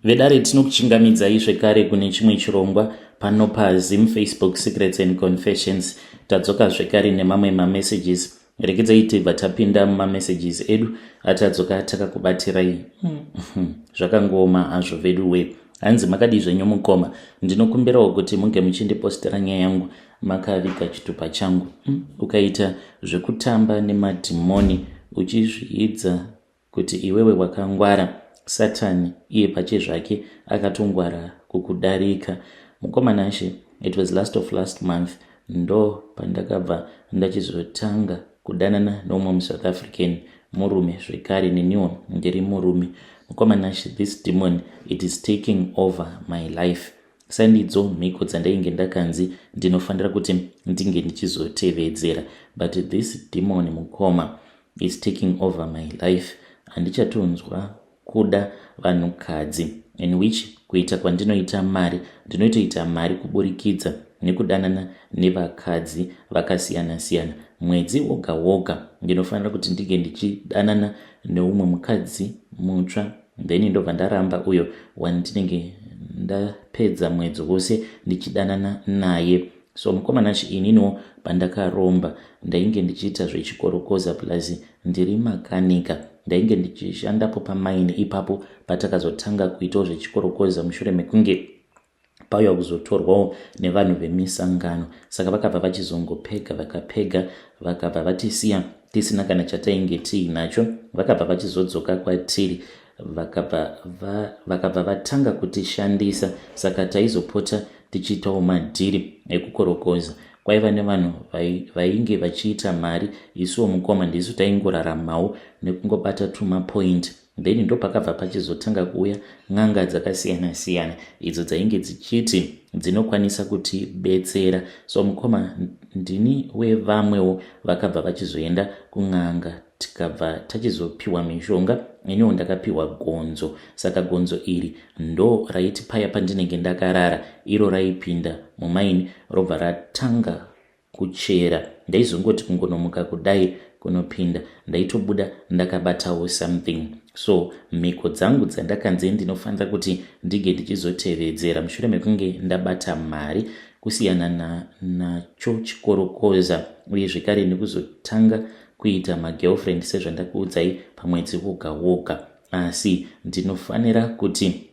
Vedare, tinokuchingamidzai zvekare kune chimwe chirongwa pano paZim Facebook Secrets and Confessions. Tadzoka zvekare nemamwe mamessages. Regedzai tibva tapinda mumamessages edu atadzoka takakubatirai. Zvakangooma hazvo vedu we. Hanzi, "Makadii zvenyu mukoma? Ndinokumbirawo kuti munge muchindipostera nyaya yangu makaviga chitupa changu." Ukaita zvekutamba nemadhimoni uchizviidza kuti iwewe wakangwara, Satani iye pache zvake akatongwara kukudarika. Mukoma Nashe, it was last of last month ndo pandakabva ndachizotanga kudanana neumwe muSouth African murume zvekare. Neniwo ndiri murume. Mukoma Nashe, this demon, it is taking over my life. Sandidzo mhiko dzandainge ndakanzi ndinofanira kuti ndinge ndichizotevedzera, but this demon, mukoma, is taking over my life. Handichatonzwa kuda vanhukadzi, in which kuita kwandinoita mari, ndinotoita mari kuburikidza nekudanana nevakadzi vakasiyana-siyana. Mwedzi woga woga ndinofanira kuti ndinge ndichidanana neumwe mukadzi mutsva, then ndobva ndaramba uyo wandinenge ndapedza mwedzi wose ndichidanana naye. So mukoma Nashe, ininiwo pandakaromba ndainge ndichiita zvechikorokoza, plus ndiri makanika. Ndainge ndichishandapo pamaini ipapo patakazotanga kuitawo zvechikorokoza mushure mekunge pauya kuzotorwawo nevanhu vemisangano. Saka vakabva vachizongopega, vakapega, vakabva vatisiya tisina kana chatainge tiinacho. Vakabva vachizodzoka kwatiri, vakabva vatanga kutishandisa. Saka taizopota tichiitawo madhiri ekukorokoza. Kwaiva nevanhu vainge vachiita mari, isuwo mukoma ndisu taingoraramawo nekungobata tumapoint. Then ndopakabva pachizotanga kuuya n'anga dzakasiyana-siyana idzo dzainge dzichiti dzinokwanisa kutibetsera. So mukoma, ndini wevamwewo vakabva vachizoenda kun'anga, tikabva tachizopiwa mishonga. Iniwo ndakapiwa gonzo. Saka gonzo iri ndo raiti paya pandinenge ndakarara, iro raipinda mumaini robva ratanga kuchera. Ndaizongoti kungonomuka kudai kunopinda, ndaitobuda ndakabatawo something. So mhiko dzangu dzandakanzi ndinofanira kuti ndinge ndichizotevedzera mushure mekunge ndabata mari, kusiyana nacho chikorokoza uye zvekare nekuzotanga kuita magirlfriend sezvandakuudzai pamwedzi woga woga, asi ndinofanira kuti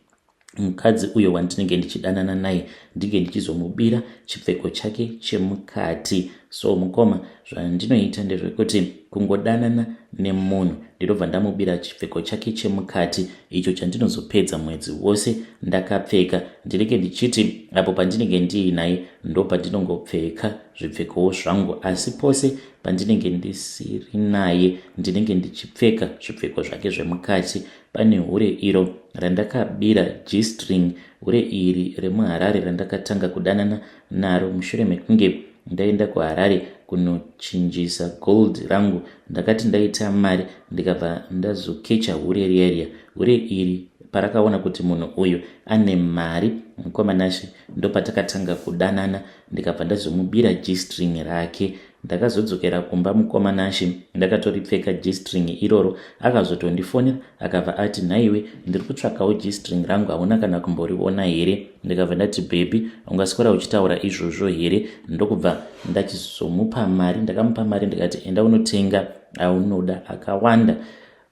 mukadzi uyo wandinenge ndichidanana naye ndinge ndichizomubira chipfeko chake chemukati. So mukoma, zvandinoita ndezvekuti kungodanana nemunhu, ndinobva ndamubira chipfeko chake chemukati icho chandinozopedza mwedzi wose ndakapfeka. Ndinenge ndichiti apo pandinenge ndiinaye ndo pandinongopfeka zvipfekowo zvangu, asi pose pandinenge ndisiri naye ndinenge ndichipfeka zvipfeko zvake zvemukati. Pane hure iro randakabira G-string, hure iri remuHarare randakatanga kudanana naro mushure mekunge ndaenda kuHarare kunochinjisa gold rangu. Ndakati ndaita mari, ndikabva ndazokecha hure riya riya. Hure iri parakaona kuti munhu uyu ane mari, mukoma Nashe, ndopatakatanga kudanana, ndikabva ndazomubira G-string rake. Ndakazodzokera kumba, mukoma Nashe, ndakatoripfeka G-string iroro. Akazotondifonera, akabva ati, "Nhaiwe, ndiri kutsvakawo G-string rangu, hauna kana kumboriona here?" Ndikabva ndati, "Baby, ungaswera uchitaura izvozvo here?" Ndokubva ndachizomupa mari. Ndakamupa mari, ndikati, "Enda unotenga aunoda akawanda."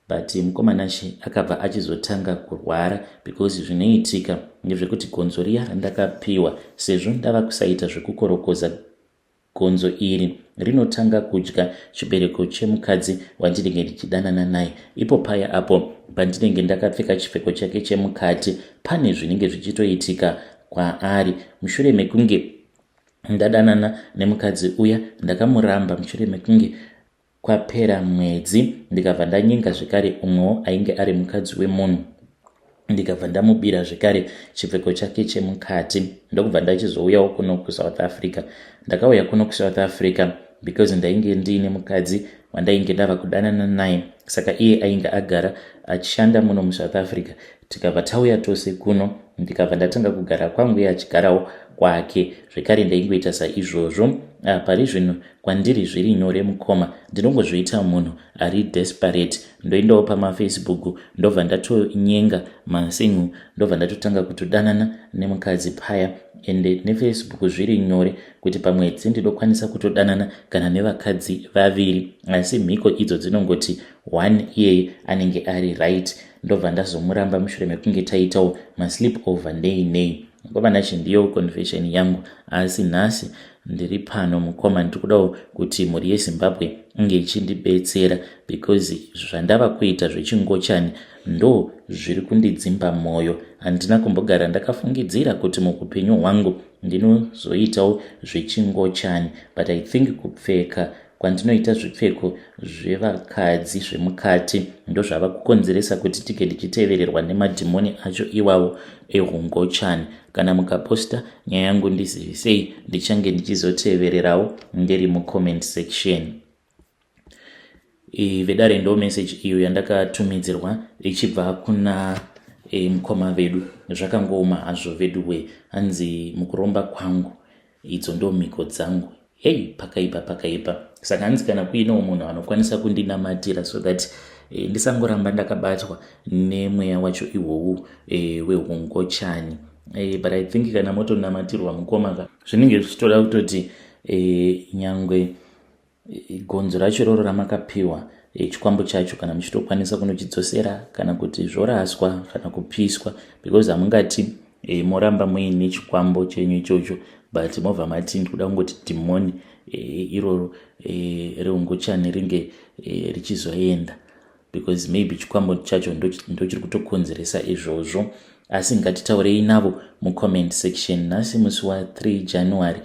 But mukoma Nashe, akabva achizotanga kurwara, because zvinoitika ndezvekuti gonzo riya randakapiwa, sezvo ndava kusaita zvekukorokoza, gonzo iri rinotanga kudya chibereko chemukadzi wandinenge ndichidanana naye. Ipo paya apo pandinenge ndakapfeka chipfeko chake chemukati, pane zvinenge zvichitoitika kwaari. Mushure mekunge ndadanana nemukadzi uya, ndakamuramba. Mushure mekunge kwapera mwedzi, ndikabva ndanyenga zvekare umwewo ainge ari mukadzi wemunhu, ndikabva ndamubira zvekare chipfeko chake chemukati. Ndokubva ndachizouyawo kuno kuSouth Africa. Ndakauya kuno kuSouth Africa because ndainge ndiine mukadzi wandainge ndava kudanana naye. Saka iye ainge agara achishanda muno muSouth Africa. Tikabva tauya tose kuno, ndikabva ndatanga kugara kwangu, iye achigarawo. kwake. Zvekare ndaingoita saizvozvo. Ah, pari zvino kwandiri zviri nyore mukoma, ndinongozviita munhu ari desperate. Ndoendawo pamafacebook ndobva ndatonyenga masingle, ndobva ndatotanga kutodanana nemukadzi paya. Ende nefacebook zviri nyore kuti pamwedzi ndinokwanisa kutodanana kana nevakadzi vaviri, asi mhiko idzo dzinongoti one iyeye anenge ari right. Ndobva ndazomuramba mushure mekunge taitawo masleep over nei nei. Mukoma Nashe, ndiyo confession yangu, asi nhasi ndiri pano mukoma, ndiri kudawo kuti mhuri yeZimbabwe inge ichindibetsera because zvandava kuita zvechingochani ndo zviri kundidzimba mwoyo. Handina kumbogara ndakafungidzira kuti muupenyu hwangu ndinozoitawo zvechingochani, but I think kupfeka kwandinoita zvipfeko zvevakadzi zvemukati ndozvava kukonzeresa kuti tige ndichitevererwa nemadhimoni acho iwawo ehungochani. Kana mukaposta nyaya yangu ndizivisei, ndichange ndichizotevererawo ndiri mucomment section. Vedare, ndo message iyo yandakatumidzirwa ichibva kuna mukoma vedu. Zvakangooma hazvo vedu we. Hanzi mukuromba kwangu idzo ndo mhiko dzangu. Hei, pakaipa, pakaipa. Saka hanzi kana kuinewo munhu anokwanisa kundinamatira so that ndisangoramba ndakabatwa nemweya wacho iwowu wehungochani. But I think kana motonamatirwa mukoma ka, zvinenge zvichitoda kutoti nyangwe gonzo racho iroro ramakapiwa, chikwambo chacho, kana muchitokwanisa kunochidzosera kana kuti zvoraswa kana kupiswa, because hamungati moramba muine chikwambo chenyu ichocho but mobva mati ndikuda kungoti dhimoni iroro reungochani ringe richizoenda, because maybe chikwambo chacho ndochiri kutokonzeresa izvozvo. Asi ngatitaurei navo mucomment section. Nhasi musi wa3 January,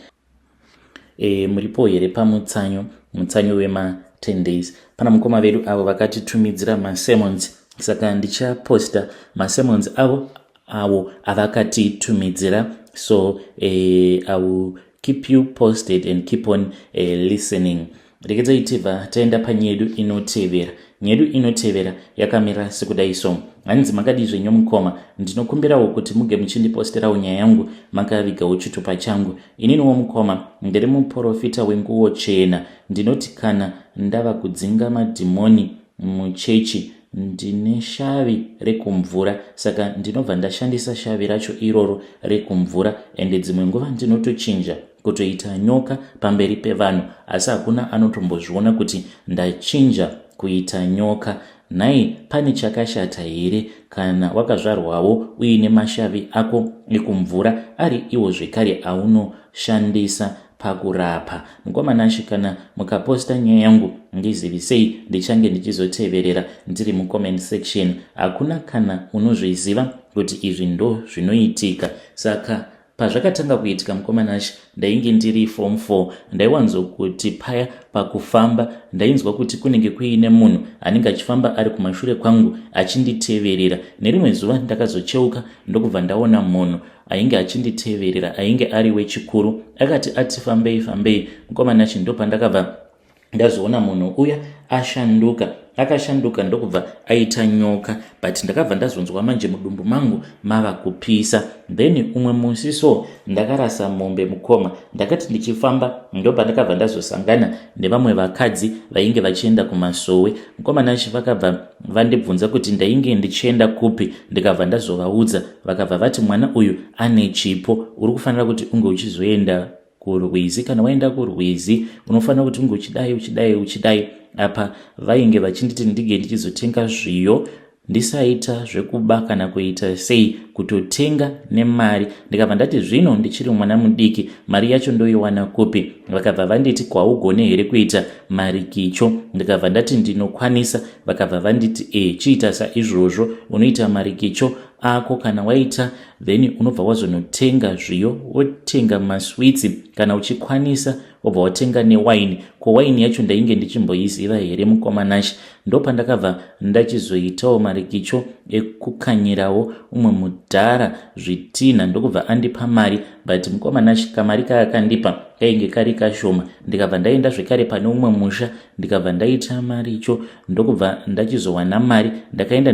muripo here pamutsanyo, mutsanyo wema10 days? Pana mukoma vedu avo vakatitumidzira masermons, saka ndichaposta masermons avo avo avakatitumidzira. So I will keep you posted and keep on listening. Regedzai tibva taenda panyedu inotevera. Nyedu inotevera yakamira sekudai so. Hanzi, makadii zvenyu mukoma? Ndinokumbirawo kuti muge muchindiposterawo nyaya yangu makavigawo chitupa changu. Ininiwo mukoma ndiri muprofita wenguo chena. Ndinoti kana ndava kudzinga madhimoni muchechi, ndine shavi rekumvura, saka ndinobva ndashandisa shavi racho iroro rekumvura. Ende dzimwe nguva ndinotochinja kutoita nyoka pamberi pevanhu, asi hakuna anotombozviona kuti ndachinja kuita nyoka. Nhai, pane chakashata here kana wakazvarwawo uine mashavi ako ekumvura ari iwo zvekare aunoshandisa pakurapa? Mukoma Nashe, kana mukaposta nyaya yangu ndizivisei, ndichange ndichizoteverera ndiri mucomment section. Hakuna kana unozviziva kuti izvi ndo zvinoitika. Saka pazvakatanga kuitika mukoma Nashe, ndainge ndiri form 4. Ndaiwanzokuti paya pakufamba ndainzwa kuti kunenge kuine munhu anenge achifamba ari kumashure kwangu achinditeverera. Nerimwe zuva ndakazocheuka ndokubva ndaona munhu ainge achinditeverera, ainge ari wechikuru. Akati ati fambei fambei, mukoma Nashe, ndopandakabva ndazoona munhu uya ashanduka. Akashanduka ndokubva aita nyoka, but ndakabva ndazonzwa manje mudumbu mangu mava kupisa. Then umwe musi so ndakarasa mombe mukoma. Ndakati ndichifamba ndopandakabva ndazosangana nevamwe vakadzi vainge vachienda kumasowe. Mukoma Nashe, vakabva vandibvunza kuti ndainge ndichienda kupi. Ndikabva ndazovaudza, vakabva vati, "Mwana uyu ane chipo, uri kufanira kuti unge uchizoenda kurwizi. Kana waenda kurwizi unofanira kuti unge uchidai, uchidai, uchidai." Apa vainge vachinditi ndinge ndichizotenga zviyo, ndisaita zvekuba kana kuita sei, kutotenga nemari. Ndikabva ndati, "Zvino ndichiri mwana mudiki, mari yacho ndoiwana kupi?" Vakabva vanditi, "Kwaugone here kuita marikicho?" Ndikabva ndati, "Ndinokwanisa." Vakabva vanditi, "E, chiita saizvozvo, unoita marikicho ako. Kana waita, then unobva wazonotenga zviyo, wotenga maswitsi kana uchikwanisa, wobva watenga newaini." Ko waini yacho ndainge ndichimboiziva here mukoma Nashe? Ndopandakabva ndachizoitawo marikicho ekukanyirawo umwe mudhara zvitinha, ndokubva andipa mari. But mukoma Nashe, kamari kaakandipa kainge kari kashoma. Ndikabva ndaenda zvekare pane umwe musha, ndikabva ndaita maricho, ndokubva ndachizowana mari. Ndakaenda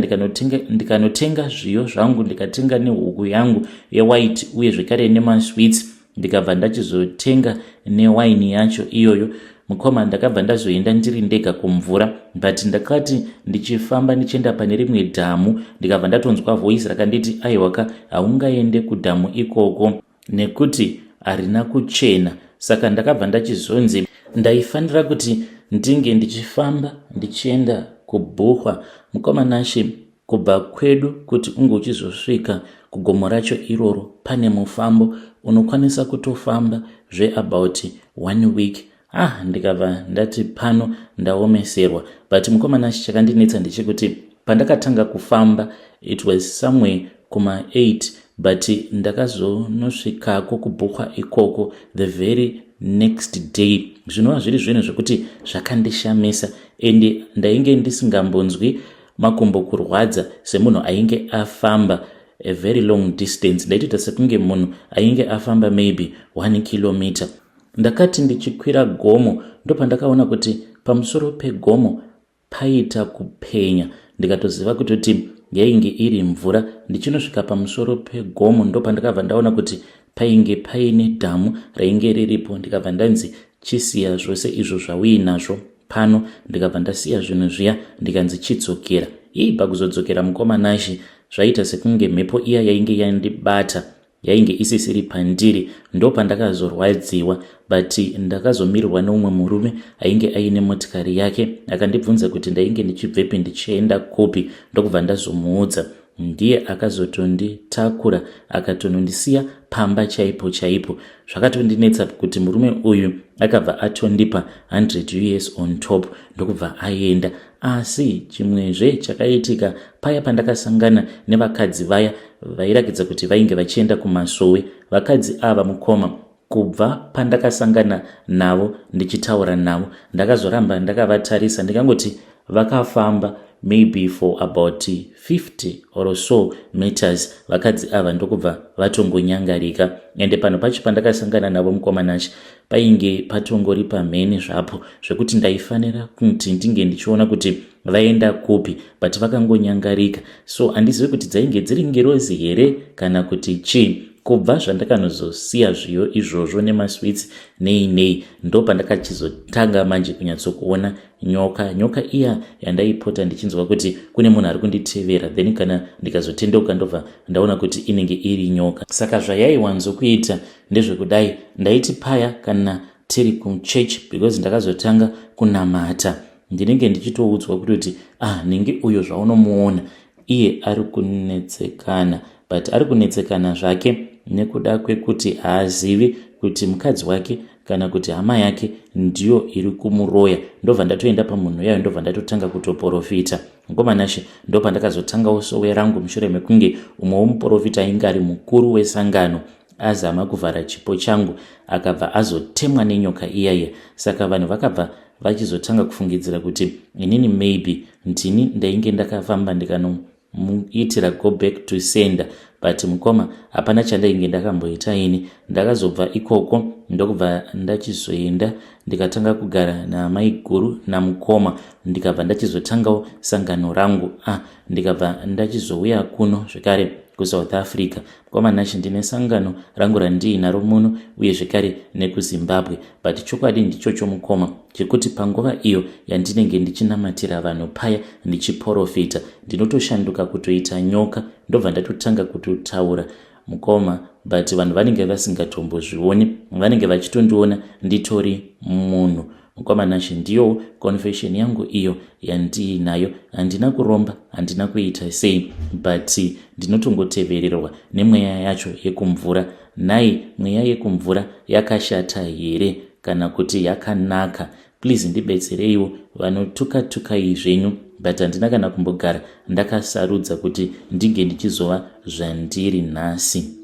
ndikanotenga zviyo zvangu, ndikatenga nehuku yangu yewhite uye zvekare nemaswits. Ndikabva ndachizotenga newaini yacho iyoyo. Mukoma, ndakabva ndazoenda ndiri ndega kumvura, but ndakati ndichifamba ndichienda pane rimwe dhamu, ndikabva ndatonzwa voice rakanditi, "Aiwaka, haungaende kudhamu ikoko nekuti harina kuchena." Saka ndakabva ndachizonzi ndaifanira kuti ndinge ndichifamba ndichienda kubhuhwa. Mukoma Nashe, kubva kwedu kuti unge uchizosvika kugomo racho iroro pane mufambo unokwanisa kutofamba zveabout one week. Ah, ndikabva ndati pano ndaomeserwa. But mukoma Nashe, chakandinetsa ndechekuti pandakatanga kufamba it was somewhere kuma8, but ndakazonosvikako kubhuhwa ikoko the very next day, zvinova zviri zvinhu zvekuti zvakandishamisa. And ndainge ndisingambonzwi makumbo kurwadza semunhu ainge afamba a very long distance. Ndaitoita sekunge munhu ainge afamba maybe 1 kilometer. Ndakati ndichikwira gomo, ndopandakaona kuti pamusoro pegomo paita kupenya, ndikatoziva kutoti yainge iri mvura. Ndichinosvika pamusoro pegomo, ndopandakabva ndaona kuti painge paine dhamu rainge riripo. Ndikabva ndanzi, "Chisiya zvose izvo zvauinazvo pano." Ndikabva ndasiya zvinhu zviya, ndikanzi, "Chidzokera." Ii, pakuzodzokera, mukoma Nashe, zvaita sekunge mhepo iya yainge yandibata yainge isisiri pandiri. Ndopandakazorwadziwa, but ndakazomirirwa neumwe murume ainge aine motikari yake. Akandibvunza kuti ndainge ndichibvepi, ndichienda kupi, ndokubva ndazomuudza. Ndiye akazotonditakura akatonondisiya pamba chaipo chaipo. Zvakatondinetsa kuti murume uyu akabva atondipa 100 US on top, ndokubva aenda. Asi chimwezve chakaitika, paya pandakasangana nevakadzi vaya vairakidza kuti vainge vachienda kumasowe, vakadzi ava, mukoma, kubva pandakasangana navo ndichitaura navo, ndakazoramba ndakavatarisa. Ndikangoti vakafamba maybe for about 50 or so meters, vakadzi ava ndokubva vatongonyangarika. Ende panhu pacho pandakasangana navo, mukoma Nashe, painge patongori pamhene zvapo zvekuti ndaifanira kuti ndinge ndichiona kuti vaenda kupi, but vakangonyangarika. So handizivi kuti dzainge dziri ngerozi here kana kuti chii. Kubva zvandakanozosiya zviyo izvozvo nemasweets nei nei, ndo pandakachizotanga manje kunyatsokuona nyoka. Nyoka iya yandaipota ndichinzwa kuti kune munhu ari kunditevera, then kana ndikazotendeuka ndobva ndaona kuti inenge iri nyoka. Saka zvayaiwanzokuita ndezvekudai: ndaiti paya kana tiri kuchurch, because ndakazotanga kunamata, ndinenge ndichitoudzwa kutoti, "Ah, ninge uyo zvaunomuona iye ari kunetsekana, but ari kunetsekana zvake nekuda kwekuti haazivi kuti mukadzi wake kana kuti hama yake ndiyo iri kumuroya." Ndobva ndatoenda pamunhu yayo, ndobva ndatotanga kutoprofita. Mukoma Nashe, ndo pandakazotangawo sowe rangu mushure mekunge umwe womuprofita ainge ari mukuru wesangano azama kuvhara chipo changu, akabva azotemwa nenyoka iyaiya. Saka vanhu vakabva vachizotanga kufungidzira kuti inini maybe ndini ndainge ndakafamba ndikanomuitira go back to sender. But mukoma, hapana chandainge ndakamboita ini. Ndakazobva ikoko, ndokubva ndachizoenda ndikatanga kugara namaiguru namukoma, ndikabva ndachizotangawo sangano rangu. Ah, ndikabva ndachizouya kuno zvekare kuSouth Africa. Mukoma Nashe, ndine sangano rangu randiinaro muno uye zvekare nekuZimbabwe. But chokwadi ndichocho, mukoma, chekuti panguva iyo yandinenge ndichinamatira vanhu paya, ndichiprofita, ndinotoshanduka kutoita nyoka, ndobva ndatotanga kutotaura, mukoma. But vanhu vanenge vasingatombozvioni, vanenge vachitondiona nditori munhu. Mukoma Nashe, ndiyo confession yangu iyo yandiinayo. Handina kuromba, handina kuita sei, but ndinotongotevererwa nemweya yacho yekumvura. Nhai, mweya yekumvura yakashata here kana kuti yakanaka? Please ndibetsereiwo. Vanotuka-tukai zvenyu, but handina kana kumbogara ndakasarudza kuti ndinge ndichizova zvandiri nhasi.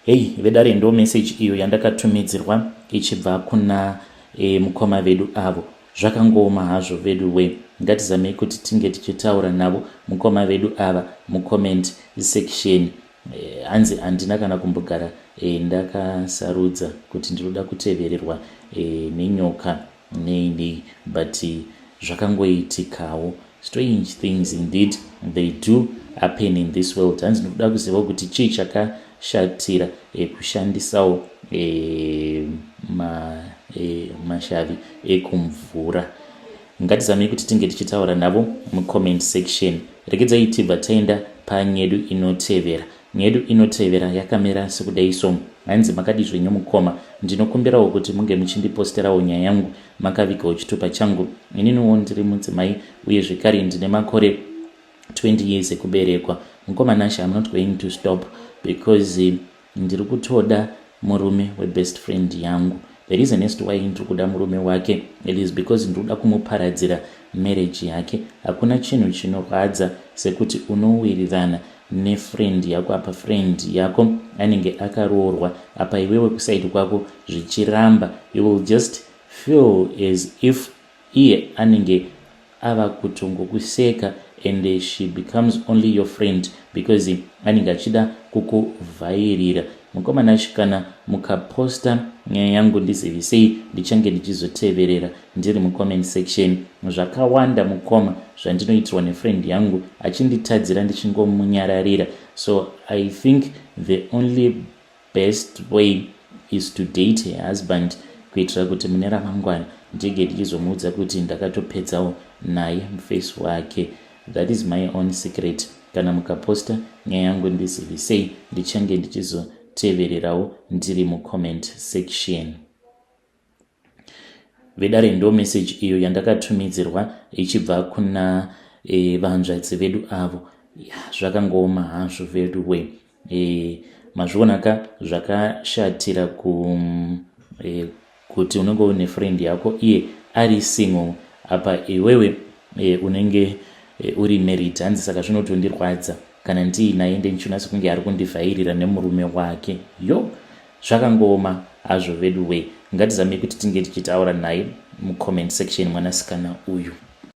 Hei vedare, ndo meseji iyo yandakatumidzirwa ichibva kuna mukoma vedu avo. Zvakangooma hazvo vedu we. Ngatizamei kuti tinge tichitaura navo mukoma vedu ava mucomment section. Hanzi handina kana kumbogara ndakasarudza kuti ndinoda kutevererwa nenyoka nei nei, but zvakangoitikawo. Strange things indeed, they do happen in this world. Hanzi ndinoda kuziva kuti chii chaka Zvakashatira e, kushandisawo e, ma, e, mashavi ekumvura. Ngatizamei kuti tinge tichitaura navo mucomment section. Regedzai tibva taenda panyedu inotevera. Nyedu inotevera yakamira sekudai so. Hanzi makadii zvenyu mukoma. Ndinokumbirawo kuti munge muchindiposterawo nyaya yangu makavigawo chitupa changu. Ininiwo ndiri mudzimai uye zvekare ndine makore 20 years ekuberekwa. Mukoma Nashe, I'm not going to stop because ndiri kutoda murume webest friend yangu. The reason as to why ndiri kuda murume wake, it is because ndiri kuda kumuparadzira marriage yake. Hakuna chinhu chinorwadza sekuti unowirirana nefriend yako, apa friend yako anenge akaroorwa, apa iwewe kuside kwako zvichiramba. You will just feel as if iye anenge ava kutongokuseka and she becomes only your friend because anenge achida kukuvhairira. Mukoma Nashe, kana mukaposta nyaya yangu ndizivisei, ndichange ndichizoteverera ndiri mucomment section. Zvakawanda mukoma zvandinoitirwa nefriend yangu achinditadzira ndichingomunyararira, so I think the only best way is to date her husband kuitira kuti mune ramangwana ndinge ndichizomuudza kuti ndakatopedzawo naye muface wake. That is my own secret. Kana mukaposta nyaya yangu ndizivisei, ndichange ndichizotevererawo ndiri mucomment section. Vedare, ndo message iyo yandakatumidzirwa ichibva kuna vanzvadzi vedu avo. Zvakangooma hazvo veduwe. Mazvionaka zvakashatira kuti unenge une friend yako iye ari single, apa iwewe unenge uri married. Hanzi saka zvinotondirwadza kana ndiinaye ndichiona sekunge ari kundivhairira nemurume wake. Yo, zvakangooma hazvo veduwe. Ngatizamei kuti tinge tichitaura naye mucomment section mwanasikana uyu.